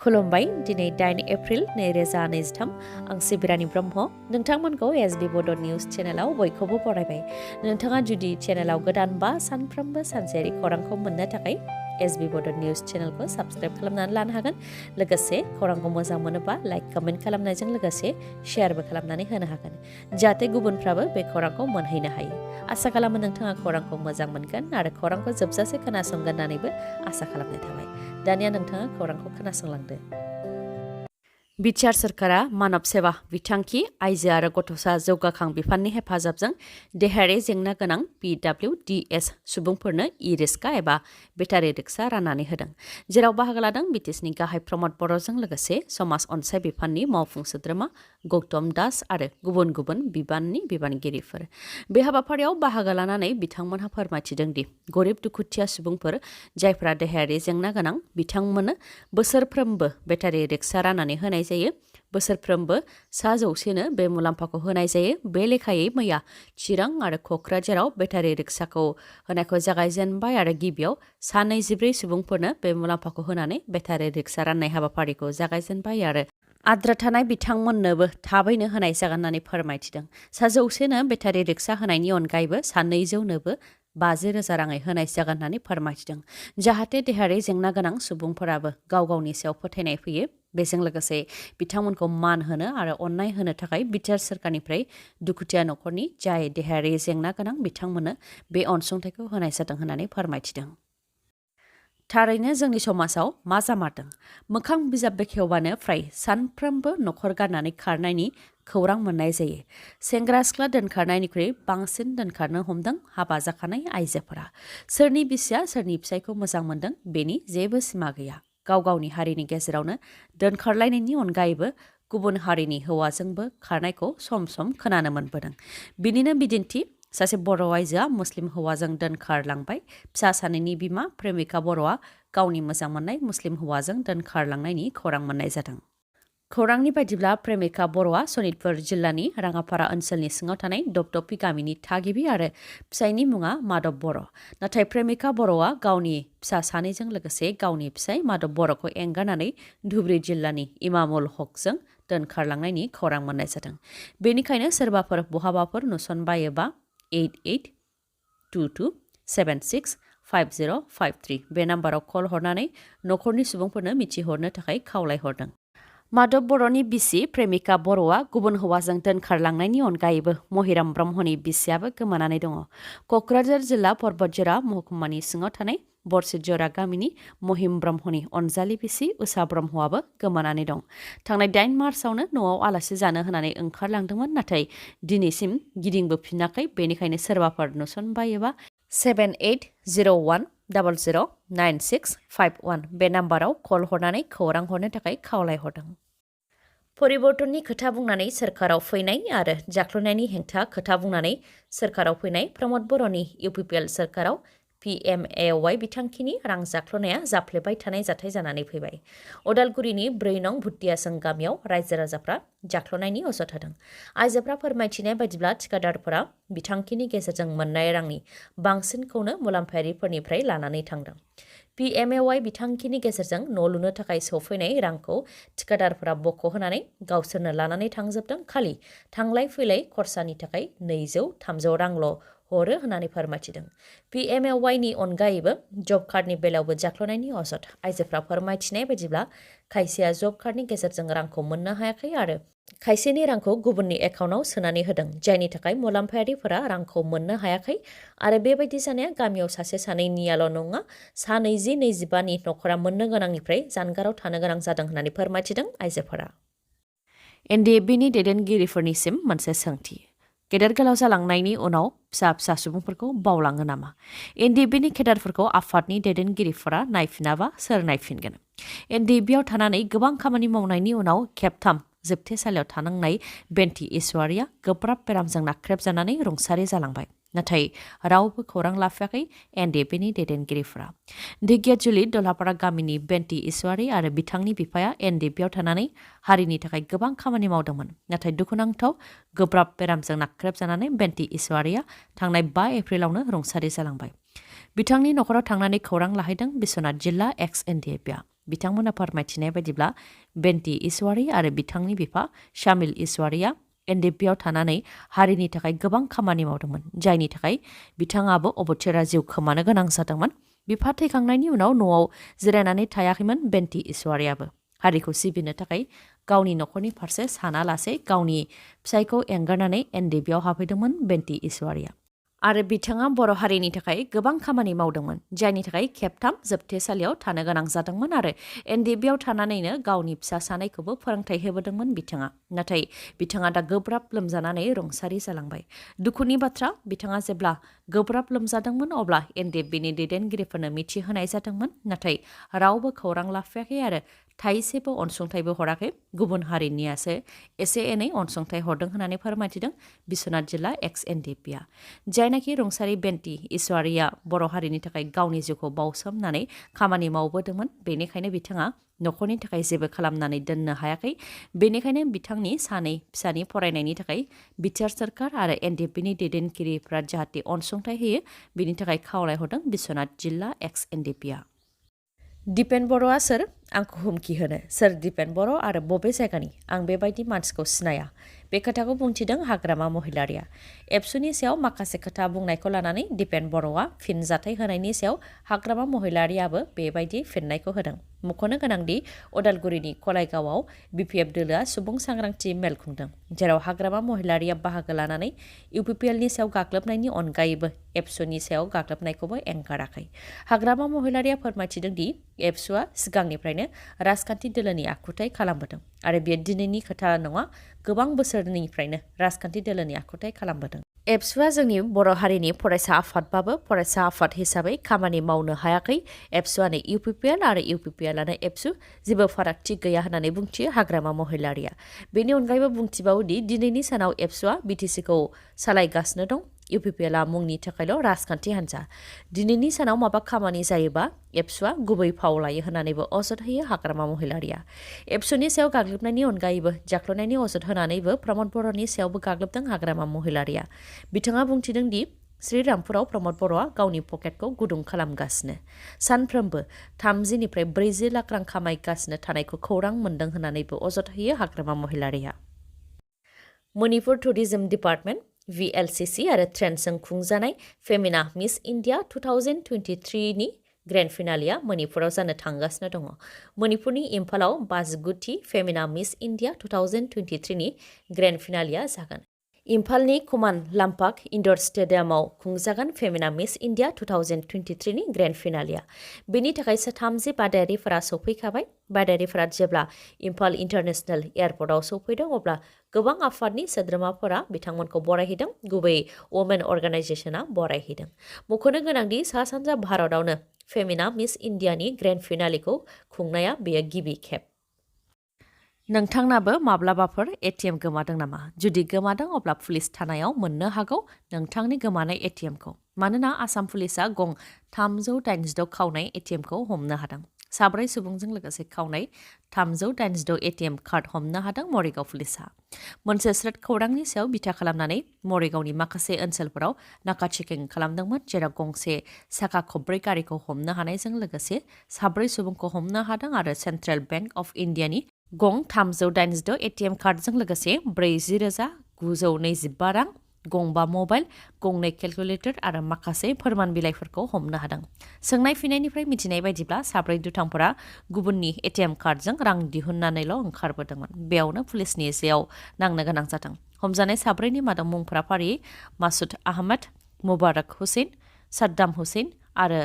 खुलुमबाय दिनै 8 एप्रिल 2023 आं सिबिरानि ब्रह्म नोंथांमोनखौ SB Bodo News चेनेलाव बयखौबो बरायबाय नोंथाङा जुदि चेनेलाव गोदान बा सानफ्रोमबो सानसेयारि खौरांखौ मोननो थाखाय SB Bodo News चेनेलखौ साबस्क्राइब खालामनानै लानो हागोन लोगोसे खौरांखौ मोजां मोनोबा लाइक कमेन्ट खालामनायजों लोगोसे शेयारबो खालामनानै होनो हागोन जाहाथे गुबुनफ्राबो बे खौरांखौ मोनहैनो हायो आसा खालामो नोंथाङा खौरांखौ मोजां मोनगोन आरो खौरांखौ जोबजासे खोनासंगोन होननानैबो आसा खालामनाय थाबाय दानिया नोंथाङा खौरांखौ खोनासंलांदो बिटिआर सरकारा मानव सेवा बिथांखि आइजो आरो गथ'सा जौगाखां बिफाननि हेफाजाबजों देहायारि जेंना गोनां PWDS सुबुंफोरनो ई-रिक्शा एबा बेटारि रिक्शा राननानै होदों जेराव बाहागो लादों बिटिसिनि गाहाय प्रमद बर'जों लोगोसे समाज अनसाय बिफाननि मावफुं सोद्रोमा गौतम दास आरो गुबुन गुबुन बिबाननि बिबानगिरिफोर बे हाबाफारियाव बाहागो लानानै बिथांमोनहा फोरमायथिदों दि गरिब दुखुथिया सुबुंफोर जायफ्रा देहायारि जेंना गोनां बिथांमोननो बोसोरफ्रोमबो बेटारि रिक्शा राननानै होनाय जायो बोसोरफ्रोमबो 100नो बे मुलाम्फाखौ होनाय जायो बे लेखायै मैया चिरां आरो क'क्राझाराव बेटारि रिक्शाखौ होनायखौ जागायजेनबाय आरो गिबियाव 24 सुबुंफोरनो बे मुलाम्फाखौ होनानै बेटारि रिक्शा राननाय हाबाफारिखौ जागायजेनबाय आरो आद्रा थानाय बिथांमोननोबो थाबैनो होनाय जागोन होननानै फोरमायथिदों 100नो बेटारि रिक्शा होनायनि अनगायैबो 200नोबो 50,000 राङै होनाय जागोन होननानै फोरमायथिदों जाहाथे देहायारि जेंना गोनां सुबुंफोराबो गाव गावनि सायाव फोथायनाय फैयो बेजों लोगोसे बिथांमोनखौ मान होनो आरो अननाय होनो थाखाय बिटिआर सरकारनिफ्राय दुखुथिया न'खरनि जाय देहायारि जेंना गोनां बिथांमोननो बे अनसुंथाइखौ होनाय जादों होननानै फोरमायथिदों थारैनो जोंनि समाजाव मा जामारदों मोखां बिजाब बेखेवबानो फ्राय सानफ्रोमबो न'खर गारनानै खारनायनि खौरां मोननाय जायो सेंग्रा सिख्ला दोनखारनायनिख्रुइ बांसिन दोनखारनो हमदों हाबा जाखानाय आइजोफोरा सोरनि बिसिया सोरनि फिसायखौ मोजां मोनदों बेनि जेबो सिमा गैया गाव गावनि हारिनि गेजेरावनो दोनखारलायनायनि अनगायैबो गुबुन हारिनि हौवाजोंबो खारनायखौ सम सम खोनानो मोनबोदों बिनिनो बिदिन्थि सासे बर' आइजोआ मुस्लिम हौवाजों दोनखारलांबाय फिसा सानैनि बिमा प्रेमिका बर'आ गावनि मोजां मोननाय मुस्लिम हौवाजों दोनखारलांनायनि खौरां मोननाय जादों खौरांनि बायदिब्ला प्रेमिका बर'आ सनितपुर जिल्लानि राङापारा ओनसोलनि सिङाव थानाय दपदपि गामिनि थागिबि आरो फिसायनि मुङा माधव बर' नाथाय प्रेमिका बर'आ गावनि फिसा सानैजों लोगोसे गावनि फिसाय माधव बर'खौ एंगारनानै धुबुरी जिल्लानि इमामुल हकजों दोनखारलांनायनि खौरां मोननाय जादों बेनिखायनो सोरबाफोर बहाबाफोर नुसनबायोबा 8822765053 बे नाम्बाराव कल हरनानै न'खरनि सुबुंफोरनो मिथिहरनो थाखाय खावलायहरदों माधव बर'नि बिसि प्रेमिका बर'आ गुबुन हौवाजों दोनखारलांनायनि अनगायैबो महिराम ब्रह्मनि बिसियाबो गोमानानै दङ क'क्राझार जिल्ला पर्बतजरा महकुमानि सिङाव थानाय बरसितजरा गामिनि महिम ब्रह्मनि अनजालि बिसि उषा ब्रह्मआबो गोमानानै दं थांनाय 8 मार्चआवनो न'आव आलासि जानो होनानै ओंखारलांदोंमोन नाथाय दिनैसिम गिदिंबोफिनाखै बेनिखायनो सोरबाफोर नुसनबायोबा 7801009651 बे नाम्बाराव कल हरनानै खौरां हरनो थाखाय खावलायहरदों परिबर्तननि खोथा बुंनानै सोरखाराव फैनाय आरो जाख्ल'नायनि हेंथा खोथा बुंनानै सोरखाराव फैनाय प्रमद बर'नि UPPL सोरखाराव PMAY बिथांखिनि रां जाख्ल'नाया जाफ्लेबाय थानाय जाथाय जानानै फैबाय अदालगुरिनि 4 नं भुटियासों गामियाव रायजो राजाफ्रा जाख्ल'नायनि अजद होदों आइजोफ्रा फोरमायथिनाय बायदिब्ला थिकादारफोरा बिथांखिनि गेजेरजों मोननाय रांनि बांसिनखौनो मुलाम्फायारिफोरनिफ्राय लानानै थांदों PMAY बिथांखिनि गेजेरजों न' लुनो थाखाय सौफैनाय रांखौ थिकादारफोरा बख'होनानै गावसोरनो लानानै थांजोबदों खालि थांलाय फैलाय खरसानि थाखाय 200-300 रांल' हरो होननानै फोरमायथिदों PMAYनि अनगायैबो जब कार्डनि बेलायावबो जाख्ल'नायनि अजद आइजोफ्रा फोरमायथिनाय बायदिब्ला खायसेया जब कार्डनि गेजेरजों रांखौ मोननो हायाखै आरो खायसेनि रांखौ गुबुननि एकाउन्टआव सोनानै होदों जायनि थाखाय मुलाम्फायारिफोरा रांखौ मोननो हायाखै आरो बेबायदि जानाया गामियाव सासे सानैनियाल' नङा 20-25नि न'खरा मोननो गोनांनिफ्राय जानगाराव थानो गोनां जादों होननानै फोरमायथिदों आइजोफोरा NDFBनि दैदेनगिरिफोरनिसिम मोनसे सोंथि गेदेर गोलाव जालांनायनि उनाव फिसा फिसा सुबुंफोरखौ बावलाङो नामा NDFBनि केडारफोरखौ आफादनि दैदेनगिरिफोरा नायफिनाबा सोर नायफिनगोन NDFBआव थानानै गोबां खामानि मावनायनि उनाव खेबथाम जोबथेसालियाव थानांनाय बेन्थि इसवारिया गोब्राब बेरामजों नाख्रेबजानानै रुंसारि जालांबाय नाथाय रावबो खौरां लाफायाखै NDFBनि दैदेनगिरिफोरा धिगियाजुलि दलहापारा गामिनि बेन्थि इसवारि आरो बिथांनि बिफाया NDFBआव थानानै हारिनि थाखाय गोबां खामानि मावदोंमोन नाथाय दुखुनांथाव गोब्राब बेरामजों नाख्रेबजानानै बेन्थि इसवारिया थांनाय 5 एप्रिलावनो रुंसारि जालांबाय बिथांनि न'खराव थांनानै खौरां लाहैदों बिश्वनाथ जिल्ला एक्स NDFBआ बिथांमोना फोरमायथिनाय बायदिब्ला बेन्टी ईश्वरी आरो बिथांनि बिफा शामिल ईश्वरीया एनडिपिआव थानानै हारिनि थाखाय गोबां खामानि मावदोंमोन जायनि थाखाय बिथाङाबो अबथिरा जिउ खोमानो गोनां जादोंमोन। बिफा थैखांनायनि उनाव न'आव जिरायनानै थायाखैमोन बेन्टी ईश्वरीयाबो। हारिखौ सिबिनो थाखाय गावनि नखरनि फारसे सानालासे गावनि फिसायखौ एंगारनानै एनडिपिआव हाबफैदोंमोन बेन्टी ईश्वरीया। आरो बिथाङा बर' हारिनि थाखाय गोबां खामानि मावदोंमोन जायनि थाखाय खेबथाम जोबथेसालियाव थानो गोनां जादोंमोन आरो एनडिपिआव थानानैनो गावनि फिसा सानैखौबो फोरोंथाइ होबोदोंमोन बिथाङा। नाथाय बिथाङा दा गोब्राब लोमजानानै रुंसारि जालांबाय। दुखुनि बाथ्रा, बिथाङा जेब्ला गोब्राब लोमजादोंमोन अब्ला एनडिपिनि दैदेनगिरिफोरनो मिथिहोनाय जादोंमोन, नाथाय रावबो खौरां लाफायाखै आरो थाइसेबो अनसुंथाइबो हराखै। गुबुन हारिनियासो एसे एनै अनसुंथाइ हरदों होननानै फोरमायथिदों बिश्वनाथ जिल्ला एक्स एनडिपिआ। जायनाखि रुंसारि बेन्टी ईश्वरीया बर' हारिनि थाखाय गावनि जिउखौ बावसोमनानै खामानि मावबोदोंमोन, बेनिखायनो बिथाङा नखरनि थाखाय जेबो खालामनानै दोननो हायाखै। बेनिखायनो बिथांनि सानै फिसानि फरायनायनि थाखाय बिटिआर सोरखार आरो एनडिपिनि दैदेनगिरिफ्रा जाहाथे अनसुंथाइ होयो बेनि थाखाय खावलायहरदों बिश्वनाथ जिल्ला एक्स एनडिपिआ। दिपेन बर'आ सोर? आंखौ हुमखि होनो। सोर दिपेन बर' आरो बबे जायगानि? आं बेबायदि मानसिखौ सिनाया। बे खोथाखौ बुंथिदों हाग्रामा महिलारिया। एबसुनि सायाव माखासे खोथा बुंनायखौ लानानै दिपेन बर'आ फिनजाथाय होनायनि सायाव हाग्रामा महिलारियाबो बेबायदि फिननायखौ होदों। मख'नो गोनांदि उदालगुरिनि कलायगावआव बिपिएफ दोलोआ सुबुं सांग्रांथि मेल खुंदों, जेराव हाग्रामा महिलारिया बाहागो लानानै इउपिपिएलनि सायाव गाग्लोबनायनि अनगायैबो एबसुनि सायाव गाग्लोबनायखौबो एंगाराखै। हाग्रामा महिलारिया फोरमायथिदों दि एबसुआ सिगांनिफ्रायनो राजखान्थि दोलोनि आखुथाय खालामबोदों आरो बेयो दिनैनि खोथा नङा, गोबां बोसोरनिफ्रायनो राजखान्थि दोलोनि आखुथाय खालामबोदों। एबसुआ जोंनि बर' हारिनि फरायसा आफादबाबो फरायसा आफाद हिसाबै खामानि मावनो हायाखै। एबसुआनो इउपिपिएल आरो इउपिपिएलआनो एबसु, जेबो फारागथि गैया होननानै बुंथियो हाग्रामा महिलारिया। बेनि अनगायैबो बुंथिबावोदि दिनैनि सानाव एबसुआ बिटिसिखौ सालायगासिनो दं। इउपिपिएलआ मुंनि थाखायल' राजखान्थि हान्जा। दिनैनि सानाव माबा खामानि जायोबा एबसुआ गुबै फाव लायो होननानैबो अजद होयो हाग्रामा महिलारिया। एबसुनि सायाव गाग्लोबनायनि अनगायैबो जाख्ल'नायनि अजद होनानैबो प्रमद बर'नि सायावबो गाग्लोबदों हाग्रामा महिलारिया। बिथाङा बुंथिदों दि श्रीरामपुराव प्रमद बर'आ गावनि पकेटखौ गुदुं खालामगासिनो, सानफ्रोमबो 30निफ्राय 40 लाख रां खामायगासिनो थानायखौ खौरां मोन्दों होननानैबो अजद होयो हाग्रामा महिलारिया। मणिपुर टुरिजम डिपार्टमेन्ट VLCC आरो ट्रेन्डजों खुंजानाय फेमिना मिस इन्डिया 2023 नि ग्रेन्ड फिनालिया मणिपुराव जानो थांगासिनो दङ। मणिपुरनि इम्फालाव 59थि फेमिना मिस इन्डिया 2023 नि ग्रेन्ड फिनालिया जागोन। इम्फालनि कुमान लाम्पाक इन्डर स्टेडियामाव खुंजागोन फेमिना मिस इन्डिया 2023 नि ग्रेन्ड फिनालिया। बेनि थाखाय 30 बादायारिफोरा सौफैखाबाय। बादायारिफोरा जेब्ला इम्फाल इन्टारनेशनेल एयारपर्टआव सौफैदों अब्ला गोबां आफादनि सोद्रोमाफोरा बिथांमोनखौ बरायहैदों, गुबैयै वमेन अर्गानाइजेसना बरायहैदों। मख'नो गोनांदि सा सानजा भारतआवनो फेमिना मिस इन्डियानि ग्रेन्ड फिनालिखौ खुंनाया बेयो गिबि खेब। नोंथांनाबो माब्लाबाफोर एटिएम गोमादों नामा? जुदि गोमादों अब्ला पुलिस थानायाव मोननो हागौ नोंथांनि गोमानाय एटिएमखौ। मानोना आसाम पुलिसआ गं 386 खावनाय एटिएमखौ हमनो हादों। 4 सुबुंजों लोगोसे खावनाय 386 एटिएम कार्ड हमनो हादों मरिगाव पुलिसआ। मोनसे स्रोद खौरांनि सायाव बिथा खालामनानै मरिगावनि माखासे ओनसोलफोराव नाका चेकिं खालामदोंमोन, जेराव गंसे साखा खब्रै गारिखौ हमनो हानायजों लोगोसे 4 सुबुंखौ हमनो हादों आरो सेन्ट्रेल बेंक अफ इन्डियानि गं 386 एटिएम कार्डजों लोगोसे 40,925 रां, गंबा मबाइल, गंनै केलकुलेटर आरो माखासे फोरमान बिलाइफोरखौ हमनो हादों। सोंनाय फिननायनिफ्राय मिथिनाय बायदिब्ला 4 दुथांफोरा गुबुननि एटिएम कार्डजों रां दिहुननानैल' ओंखारबोदोंमोन। बेयावनो पुलिसनि जेयाव नांनो गोनां जादों। हमजानाय 4नि मादाव मुंफोरा फारियै मासुद आहमेद, मुबारक हुसैन, साद्दाम हुसैन आरो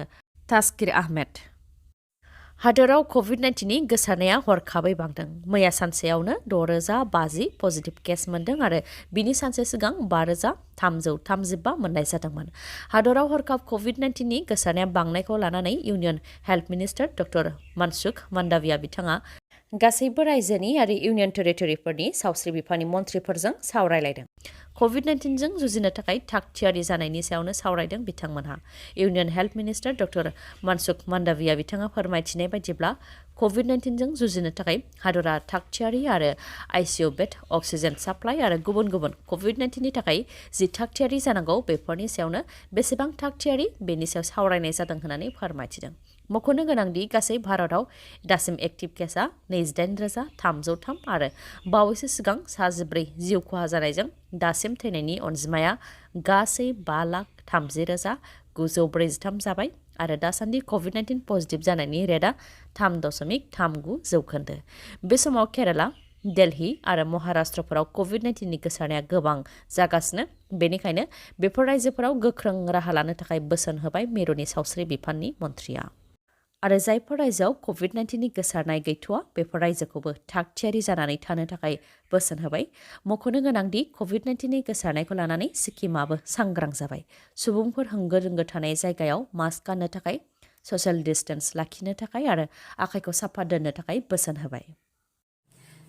तास्किर आहमेद। हादोराव कभिड-19 नि गोसारनाया हरखाबै बांदों। मैया सानसेयावनो 6,050 पजिटिभ केस मोन्दों आरो बिनि सानसे सिगां 5,335 मोननाय जादोंमोन। हादोराव हरखाब कभिड-19 नि गोसारनाया बांनायखौ लानानै union health minister doctor Mansukh Mandaviya बिथाङा गासैबो रायजोनि आरो इउनियन टेरिटरिफोरनि सावस्रि बिफाननि मन्थ्रिफोरजों सावरायलायदों। कभिड-19 जों जुजिनो थाखाय थाग-थियारि जानायनि सायावनो सावरायदों बिथांमोनहा। Union health minister doctor Mansukh Mandaviya बिथाङा फोरमायथिनाय बायदिब्ला कभिड-19 जों जुजिनो थाखाय हादरा थाग-थियारि आरो आइसिइउ बेड, अक्सिजेन साप्लाइ आरो गुबुन गुबुन कभिड-19 नि थाखाय जि थाग-थियारि जानांगौ बेफोरनि सायावनो बेसेबां थाग-थियारि बेनि सायाव सावरायनाय जादों होननानै फोरमायथिदों। मख'नो गोनांदि गासै भारतआव दासिम एक्टिभ केसआ 28,303 आरो बावैसो सिगां 14 जिउ खहा जानायजों दासिम थैनायनि अनजिमाया गासै 5,30,943 जाबाय आरो दासान्दि COVID-19 पजिटिभ जानायनि रेटआ 3.39%। बे समाव केराला, दिल्ली आरो महाराष्ट्रफोराव COVID-19 नि गोसारनाया गोबां जागासिनो, बेनिखायनो बेफोर रायजोफोराव गोख्रों राहा लानो थाखाय बोसोन होबाय मिरुनि सावस्रि बिफाननि मन्थ्रिया। आरो जायफोर रायजोआव COVID-19 नि गोसारनाय गैथ'आ बेफोर रायजोखौबो थागथियारि जानानै थानो थाखाय बोसोन होबाय। मख'नो गोनांदि COVID-19 नि गोसारनायखौ लानानै सिक्किमाबो सांग्रां जाबाय। सुबुंफोर होंगो दोंगो थानाय जायगायाव मास्क गाननो थाखाय, ससियेल डिस्टेन्स लाखिनो थाखाय आरो आखाइखौ साफा दोननो थाखाय बोसोन होबाय।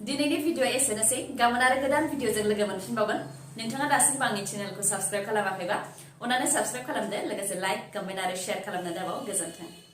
दिनैनि भिडिअ एसेनोसै। गाबोन आरो गोदान भिडिअजों लोगो मोनफिनबावगोन। नोंथाङा दासिमबो आंनि चेनेलखौ साबस्क्राइब खालामाखैबा अन्नानै साबस्क्राइब खालामदो, लोगोसे लाइक, कमेन्ट आरो शेयार खालामनो दाबाव। गोजोन्थों।